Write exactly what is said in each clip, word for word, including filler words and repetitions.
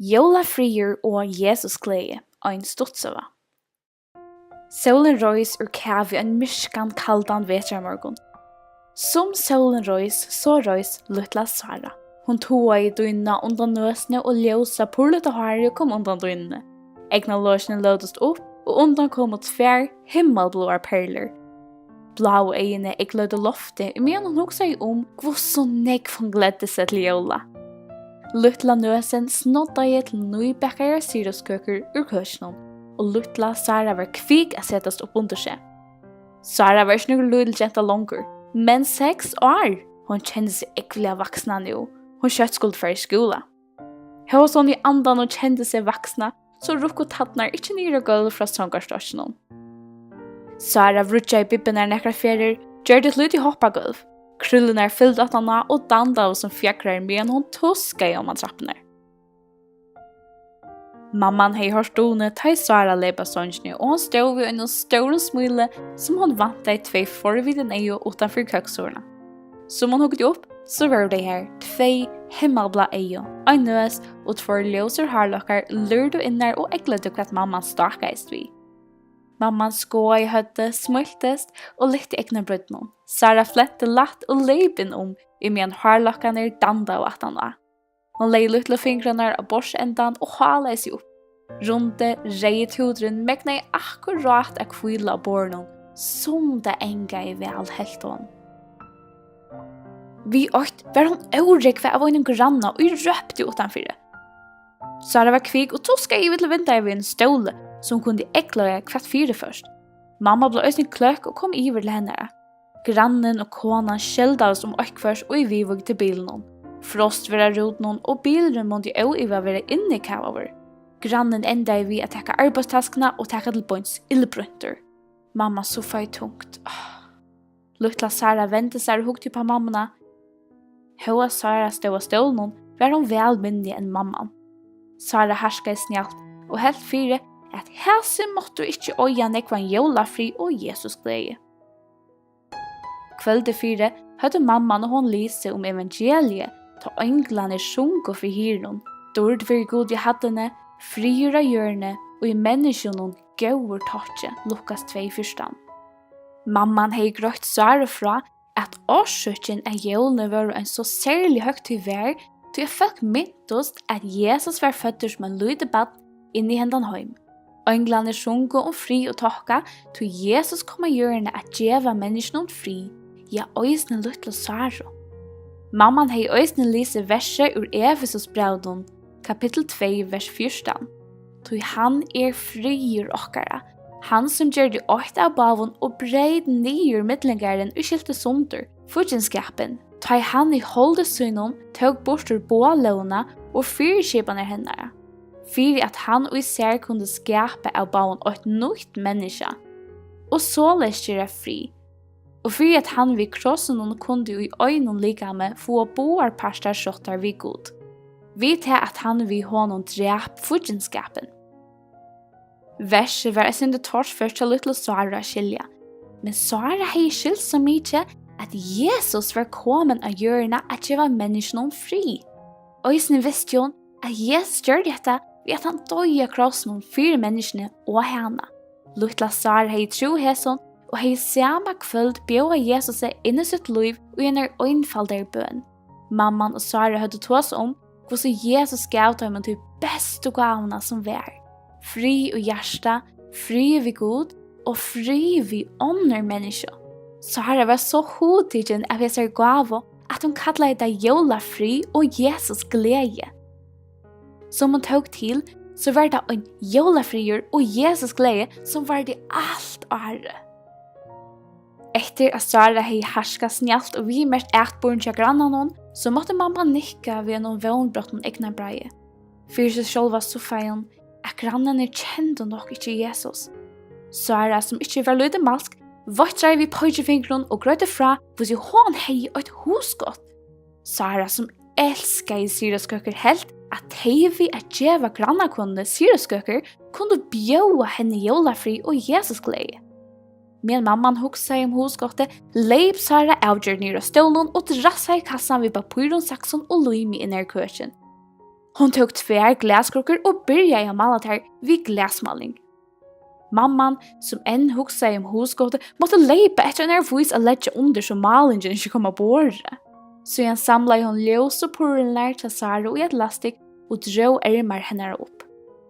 Jólafriður og Jesusgleði, ein stuttsøga. Sólin reis úr kavi ein myrkan, kaldan vetrarmorgun. Sum sólin reis, so reis lítla Sára. Hon togaði dýnuna undan nøsini og ljósa, purrlíta hárið kom undan dýnuni. Eygnalokini lótust upp og undan komu tvær himmalbláar perlur. Bláu eyguni eygleiddu loftið, meðan hon hugsaði um, hvussu nógv hon gleddi seg til jóla. Lítla nøsin snoddaði til nýbakaðar sirupskøkur úr køkinum, og lítla Sára var kvik at setast upp undir seg. Sára var ikki nøkur lítil genta longur, men seks ár. Hon kendi seg ógvuliga vaksna nú. Hon skjótt skuldi fara í skúla. Hóast hon í andanum kendi seg vaksna, so rukku tærnar ikki niður á gólv frá songarstokkinum. Sára vríggjaði bibbuna nakrar ferðir, gjørdi eitt lítið hopp á gólv. Krúllurnar fylgdu aftaná og dandaðu sum fjaðrar, meðan hon tuskaði oman trappurnar. Mamman hevði hoyrt dugnið, tá ið Sára leyp av songini, og hon stóð við einum stórum smíli, sum hon væntaði tvey forvitin eygu uttan fyri køkshurðina. Sum hon hugdi upp, so vóru tey har, tvey himmalblá eygu, ein nøs og tveir ljósir hárlokkar lúrdu innar og eygleiddu, hvat mamman stákaðist við. Mamman skoðaði høvdið, smíltist og lyfti eygnabrýrnum. Sára flenti lætt og leyp inn um, ímeðan hárlokkarnir dandaðu aftaná. Hon legði lítlu fingrarnar á borðsendan og hálaði seg upp. Rundi, reyði túturin megnaði akkurát at hvíla á borðinum, sum tað angaði væl, helt hon. Við eitt var hon órógvað av einum granna, ið rópti uttanfyri. Sára var kvik og tuskaði yvir til vindeygað við einum stóli, sum kundi eygleiða, hvat fyriførst. Mamma bleiv eisini kløkk og kom yvir til hennara. Grannin og konan skeldaðust um eitthvørt, ið viðvíkti bilinum. Frost var á rútinum, og bilurin mundi óivað vera innekavaður. Grannin endaði við at taka arbeiðstaskuna og taka til beins illbrýndur. Mamma suffaði tungt. Ah. Lítla Sára vendi sær og hugdi upp á mammuna. Hóast Sára stóð á stólinum, var hon væl minni enn mamman. Sára harkaði snjallt og helt fyri, at hasi máttu ikki eiga nógvan jólafrið og Jesusgleði. Kvøldið fyri høvdu mamman og hon lisið um evangeliið, tá einglarnir sungu fyri hirðunum: Dýrd veri Gudi í hæddini, friður á jørðini og í menniskjunum góður tokki, Lukas tvey fjúrtan. Mamman hevði greitt Sáru frá, at orsøkin, at jólini vóru ein so serlig høgtíð, var, tí at fólk mintust, at Jesus var føddur sum ein lítið barn inn í hendan heim. Einglarnir sungu um frið og tokka, tí Jesus kom á jørðina at geva menniskjunum frið, ja, eisini lítlu Sáru. Mamman hevði eisini lisið versið úr Efesusbrævinum, kapittul tvey, vers fjúrtan: Tí hann er friður okkara, hann sum gjørdi eitt av báðum og breyt niður millingarðin, ið skilti sundur fíggindskapin, tá ið hann í holdi sínum tók burtur boðalógina og fyriskipanir hennara, fyri at hann í sær kundi skapa av báðum eitt nýtt menniskja, og soleiðis gera frið, og fyri at hann við krossinum kundi í einum likami fáa báðar partar sóttar við Gud, við tað at hann við honum drap fíggindskapin. Versið var eitt sindur torført hjá lítlu Sáru at skilja, men Sára hevði skilt so mikið, at Jesus var komin á jørðina at geva menniskjunum frið. Eisini visti hon, at Jesus gjørdi hetta við, at hann doyði á krossinum fyri menniskjuni og hana. Lítla Sára hevði trúð hesum og hevði sama kvøld bjóðað Jesusi inn í sítt lív í einari einfaldari bøn. Mamman og Sára høvdu tosað um, hvussu Jesus gav teimum tí bestu gávuna, sum var: frið í hjarta, frið við Gud og frið við onnur menniskju. Sára var so hugtikin av hesari gávu, at hon kallaði tað jólafrið og Jesusgleði. Sum hon tók til, so var tað ein jólafriður og Jesusgleði, sum vardi alt árið. Eftir at Sára hevði harkað snjallt og viðmerkt atburðin hjá grannanum, so mátti mamman nikka við einum vónbrotnum eygnabrái. Fyri seg sjálva suffaði hon, at grannarnir kendu nokk ikki Jesus. Sára, sum ikki var lítilmælsk, veitraði við peikifingrinum og greiddi frá, hvussu hon hevði eitt hugskot. Sára, sum elskaði sirupskøkur, helt, at tey við at geva grannakonuni sirupskøkur kundu bjóða henni jólafrið og Jesusgleði. Meðan mamman hugsaði um hugskotið, leyp Sára avgjørt niður av stólinum og drassaði kassan við pappírum, saksum og lími innar í køkin. Hon tók tvær glaskrukkur og byrjaði at mála tær við glasmáling. Mamman, sum enn hugsaði um hugskotið, mátti leypa eftir einari vís at leggja undir, so málingin ikki kom á borðið. Síðan samlaði hon ljósu purlurnar hjá Sáru í eitt lastikk og dró ermar hennara upp.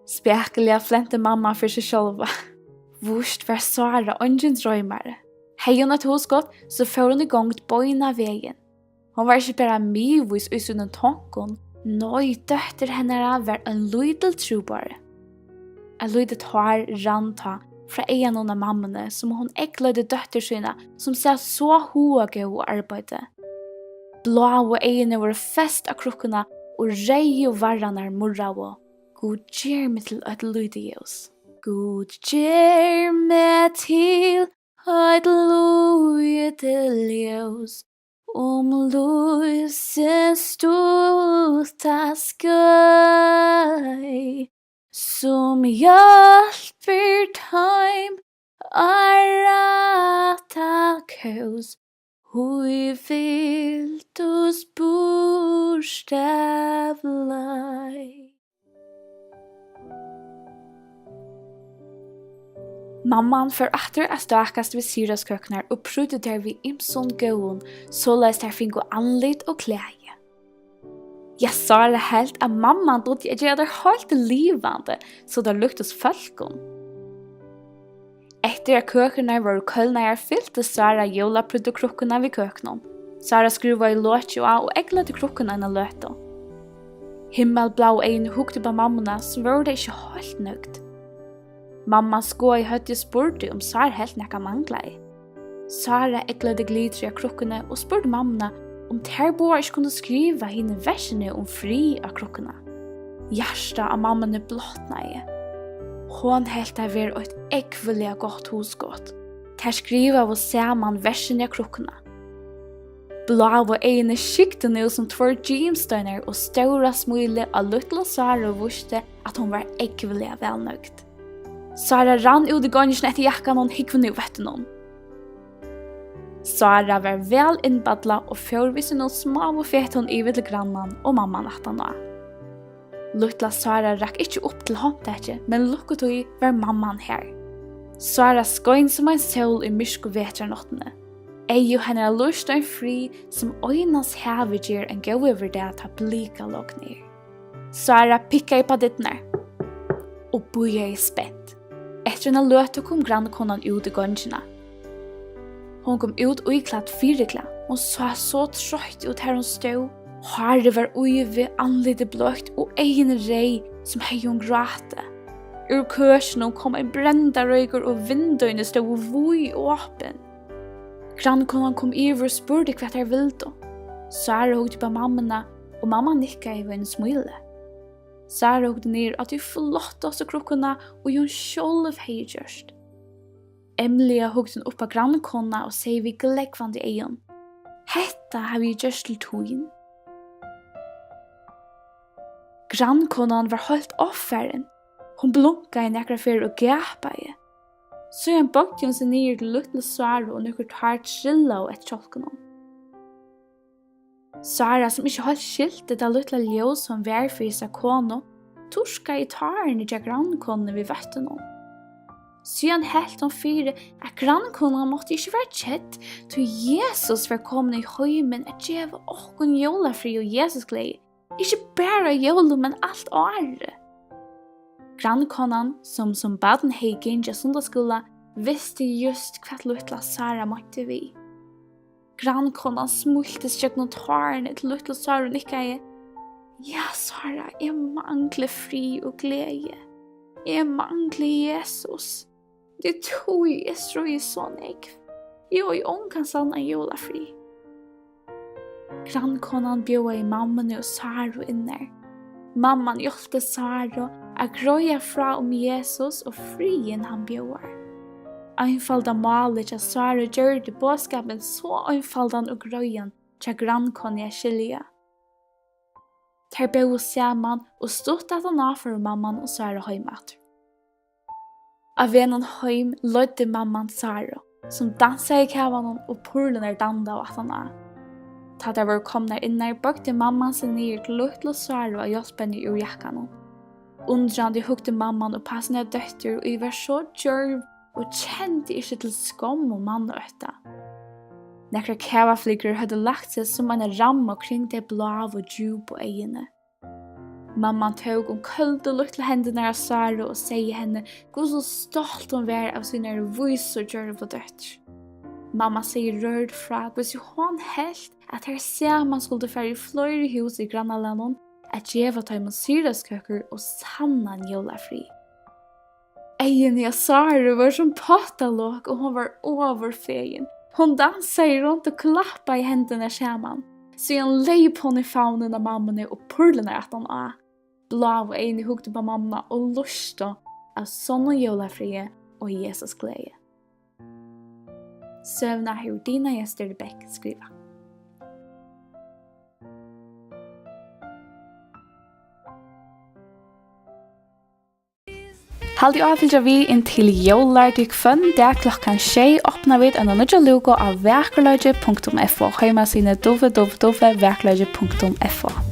Spakuliga flenti mamman fyri seg sjálva. Víst var Sára eingin droymari. Hevði hon eitt hugskot, so fór hon í gongd beinan vegin. Hon var ikki bara miðvís í sínum tonkum, nei, dóttir hennara var ein lítil trúboðari. Eitt lítið tár rann tá frá eygunum á mammuni, sum hon eygleiddi dóttur sína, sum sat so hugagóð og arbeiddi. Bláu eyguni vóru fest á krukkuna og reyðu varrarnar murraðu: "Gud, ger meg til eitt lítið ljós. Gud, ger meg til eitt lítið ljós, um lívsins stutta skeið, sum hjálpir teim at rætta kós, hví viltust burt av leið." Mamman fór aftur at stákast við siropskøkurnar og prýddi tær við ymsum góðum, soleiðis tær fingu andlit og klæði. Ja, Sára helt, at mamman dugdi at gera tær heilt livandi, so tær líktust fólkum. Eftir at køkurnar vóru kólnaðar, fylti Sára jólaprýddu krukkuna við køkunum. Sára skrúvaði lokið á og eygleiddi krukkuna eina løtu. Himmalbláu eyguni hugdu upp á mammuna, sum vóru tey ikki heilt nøgd. Mamman skoðaði høvdið og spurdi, um Sára helt nakað manglaði. Sára eygleiddi glitrið á krukkuni og spurdi mammuna, um tær báðar ikki kundu skriva hini versini um frið á krukkuna. Hjartað á mammuni blotnaði. Hon helt tað vera eitt ógvuliga gott hugskot. Tær skrivaðu saman versini á krukkuna. Bláu eyguni skygdu nú sum tveir gimsteinar og stóra smílið á lítlu Sáru vísti, at hon var ógvuliga væl nøgd. Sára rann út í gongina eftir jakkanum, húgvuni og vøttunum. Sára var væl innballað og fór við sínum smáu fetum yvir til grannan og mamman aftaná. Lítla Sára rakk ikki upp til handtakið, men lukkutíð var mamman har. Sára skein sum ein sól í myrku vetrarnáttini. Eygu hennara lýstu ein frið, sum einans havið ger ein góðveðurdag, tá blikalogn er. Sára pikkaði upp á dyrnar og bíðaði spent. Eftir eina løtu kom grannkonan út í gongina. Hon kom út íklædd fyri klæð. Hon sá so troytt út, har hon stóð. Hárið var ívið, andlitið bleikt og eyguni reyð, sum hevði hon grátið. Úr køkinum kom ein brendareykur og vindeygu stóðu víðopin. Grannkonan kom yvir og spurdi, hvat tær vildu. Sára hugdi upp á mammuna, og mamman nikkaði við einum smíli. Sára hugdi niður á tí flottastu krukkuna, ið hon sjálv hevði gjørt. Emiliga hugdi hon upp á grannkonuna og segði við glógvandi eygum: "Hetta havi eg gjørt til tín." Grannkonan var heilt ovfarin. Hon blunkaði nakrar ferðir og gapaði. Síðan boygdi hon seg niður til lítlu Sáru, og nøkur tár trillaðu eftir kjálkunum. Sára, sum ikki heilt skilti tað lítla ljós, hon var fyri hesa konu, turkaði tárini hjá grannkonuni við vøttunum. Síðan helt hon fyri, at grannkonan mátti ikki vera kedd, tí Jesus var komin í heimin at geva okkum jólafrið og Jesusgleði, ikki bara á jólum, men alt árið. Grannkonan, sum sum barn hevði gingið á sunnudagsskúla, visti júst, hvat lítla Sára meinti við. Grannkonan smíltist gjøgnum tárini til lítlu Sáru og nikkaði. Ja, Sára, eg mangli frið og gleði. Eg mangli Jesus. Tað er tí, eg stríði so nógv. Eg eigi ongan sannan jólafrið. Grannkonan bjóðaði mammuni og Sáru innar. Mamman hjálpti Sáru at greiða frá um Jesus og friðin, hann bjóðar. Einfalda málið hjá Sáru gjørdi boðskapin so einfaldan og greiðan hjá grannkonuni at skilja. Tær bóðu saman, og stutt aftaná fóru mamman og Sára heim aftur. Á vegnum heim leiddi mamman Sáru, sum dansaði í kavanum, og purlurnar dandaðu aftaná. Tá tær vóru komnar innar, boygdi mamman seg niður til lítlu Sáru at hjálpa henni úr jakkanum. Undrandi hugdi mamman upp á sína dóttur, ið var so djørv og kendi ikki til skomm og mannaótta. Nakrar kavaflykrur høvdu lagt seg sum eina rammu kring tey bláu, djúpu eyguni. Mamman tók um køldu lítlu hendurnar á Sáru og segði henni, hvussu stolt hon var av sínari vísu, djørvu dóttur. Mamma segði rørd frá, hvussu hon helt, at tær saman skuldu fara í fleiri hús í grannalagnum at geva teimum siropskøkur og sannan jólafrið. Eyguni á Sáru vóru sum pottalok, og hon var ovurfegin. Hon dansaði runt og klappaði hendurnar saman. Síðan leyp hon í favnin á mammuni og purlurnar aftan á. Bláu eyguni hugdu upp á mammuna og lýstu av sonnum jólafriði og Jesusgleði. Søguna hevur Dina Jester Bech skrivað. Haldið á at fylgja við inn til jólar, tí hvønn dag klokkan sjey opna vit eina nýggja lúku á vakurleiki punktum f o, heimasíðuni w w w vakurleiki punktum f o.